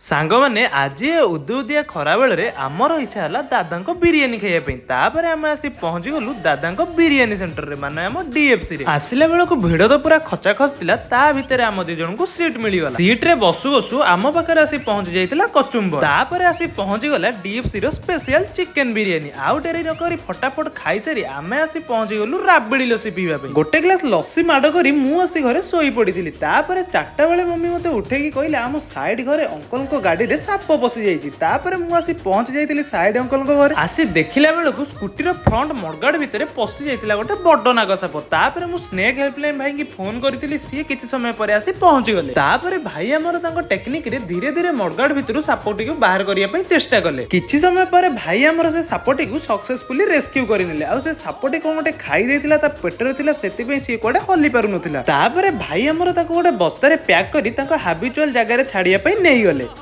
ସାଙ୍ଗମାନେ, ଆଜି ଏ ଉଦୁଉଦିଆ ଖରାବେଳରେ ଆମର ଇଚ୍ଛା ହେଲା ଦାଦାଙ୍କ ବିରିୟାନୀ ଖାଇବା ପାଇଁ। ତାପରେ ଆମେ ଆସି ପହଞ୍ଚି ଗଲୁ ଦାଦାଙ୍କ ବିରିୟାନୀ ସେଣ୍ଟରରେ, ମାନେ ଆମ ଡିଏଫସି ରେ। ଆସିଲା ବେଳକୁ ଭିଡ ତ ପୁରା ଖଚାଖଚ ଥିଲା। ତା ଭିତରେ ଆମ ଦି ଜଣଙ୍କୁ ସିଟ୍ ମିଳିଗଲା। ସିଟ୍ ରେ ବସୁ ବସୁ ଆମ ପାଖରେ ଆସି ପହଞ୍ଚି ଯାଇଥିଲା କଚୁମ୍ବର। ତାପରେ ଆସି ପହଞ୍ଚି ଗଲା ଡିଏଫସି ର ସ୍ପେଶିଆଲ ଚିକେନ ବିରିୟାନୀ। ଆଉ ଡେରି ନ କରି ଫଟାଫଟ ଖାଇସାରି ଆମେ ଆସି ପହଞ୍ଚି ଗଲୁ ରାବିଡି ଲସି ପିଇବା ପାଇଁ। ଗୋଟେ ଗ୍ଲାସ ଲସି ମାଡ କରି ମୁଁ ଆସି ଘରେ ଶୋଇ ପଡିଥିଲି। ତାପରେ 4ଟା ବେଳେ ମମି ମତେ ଉଠେଇକି କହିଲେ, ଆମ ସାଇଡ ଘରେ ଅଙ୍କଲଙ୍କ ଗାଡିରେ ସାପ ପଶି ଯାଇଛି। ତାପରେ ମୁଁ ଆସି ପହଞ୍ଚି ଯାଇଥିଲି ସାଇଡ ଅଙ୍କଲଙ୍କ ଘରେ। ଆସି ଦେଖିଲା ବେଳକୁ ସ୍କୁଟିର ଫ୍ରଣ୍ଟ ମଡଗାର୍ଡ ଭିତରେ ପଶି ଯାଇଥିଲା ଗୋଟେ ବଡ ନାଗ ସାପ। ତାପରେ ମୁଁ ସ୍ନେକ୍ ହେଲ୍ପଲାଇନ ଭାଇକି ଫୋନ କରିଥିଲି। ସିଏ କିଛି ସମୟ ପରେ ଆସି ପହଞ୍ଚି ଗଲେ। ତାପରେ ଭାଇ ଆମର ତାଙ୍କ ଟେକ୍ନିକରେ ଧୀରେ ଧୀରେ ମଡଗାର୍ଡ ଭିତରୁ ସାପଟିକୁ ବାହାର କରିବା ପାଇଁ ଚେଷ୍ଟା କଲେ। କିଛି ସମୟ ପରେ ଭାଇ ଆମର ସେ ସାପଟିକୁ ସକ୍ସେସଫୁଲି ରେସ୍କ୍ୟୁ କରିନେଲେ। ଆଉ ସେ ସାପଟି କଣ ଗୋଟେ ଖାଇ ଦେଇଥିଲା, ତା ପେଟରେ ଥିଲା, ସେଥିପାଇଁ ସିଏ କୁଆଡେ ହଲି ପାରୁନଥିଲା। ତାପରେ ଭାଇ ଆମର ତାକୁ ଗୋଟେ ବସ୍ତାରେ ପ୍ୟାକ୍ କରି ତାଙ୍କ ହାବିଚୁଆଲ ଜାଗାରେ ଛାଡିବା ପାଇଁ ନେଇଗଲେ।